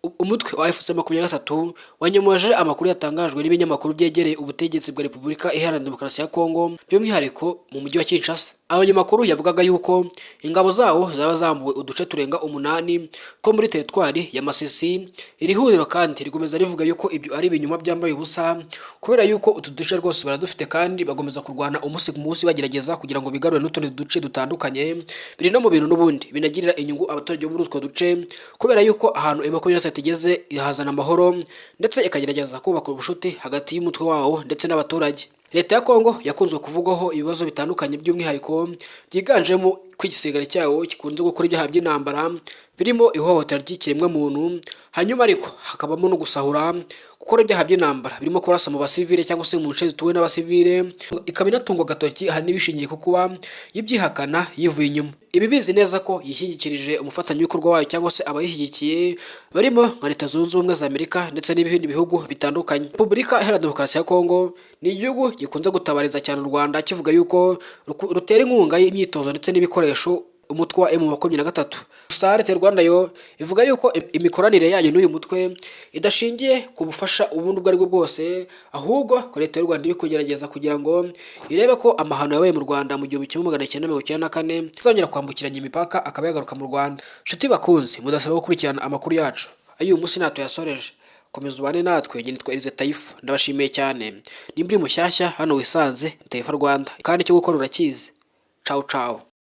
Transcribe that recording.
Umutwe wa AFC 23 wanyomoje amakuru yatangajwe n'ibinyamakuru byegereye ubutegetsi bwa Repubulika Iharanira Demokarasi ya Kongo, by'umwihariko mu mujyi wa Kinshasa. Ayo makuru yavugaga yuko ingabo zawo zaba zambuwe uduce turenga umunani two muri teritwari ya Masisi. Iri huriro kandi rikomeza rivuga yuko ibyo ari ibinyoma byambaye ubusa, kubera yuko utu duce rwose baradufite kandi bagomeza kurwana umunsi ku munsi bagerageza kugira ngo bigarure n'utundi duce dutandukanye. Biri no mu bintu n'ubundi binagirira inyungu abaturage bo muri utwo duce, kubera yuko ahantu M23 igeze ihazana amahoro ndetse ikagerageza kubaka ubucuti hagati y'umutwe wawo ndetse n'abaturage. Leta ya Kongo yakunzwe kuvugwaho ibibazo bitandukanye, by'umwihariko byiganjemo ko igisirikare cyawo gikunze gukora ibyaha by'intambara birimo ihohotera ry'ikiremwamuntu, hanyuma ariko hakabamo no gusahura, gukora ibyaha by'intambara birimo kurasa mu basivile cyangwa se mu nce zituwe n'abasivile. Ikaba inatungwa agatoki ahanini bishingiye ku kuba ibyihakana yivuye inyuma, ibi bizi neza ko yishyigikirije umufatanyabikorwa wayo cyangwa se abayishyigikiye barimo nka Leta Zunze Ubumwe za Amerika ndetse n'ibindi bihugu bitandukanye. Repubulika Iharanira Demokarasi ya Kongo ni igihugu gikunze gutabariza cyane u Rwanda, kivuga yuko rutera inkunga y'imyitozo ndetse n'ibikoresho umutwe wa M23. Gusa Leta y'u Rwanda yo ivuga yuko imikoranire yayo n'uyu mutwe idashingiye ku bufasha ubundi ubwo aribwo bwose, ahubwo ko Leta y'u Rwanda iri kugerageza kugira ngo irebe ko amahano yabaye mu Rwanda mu 1994 azongera kwambukiranya imipaka akaba yagaruka mu Rwanda. Nshuti bakunzi mudasaba gukurikirana amakuru yacu, ay'uyu munsi ntatuyasoreje. Komeza ubane natwe. Njye nitwa Elize Taifa, ndabashimiye cyane. Nimba uri mushyashya hano wisanze, Taifa Rwanda, kandi icyo gukora urakizi. Cawu cawu.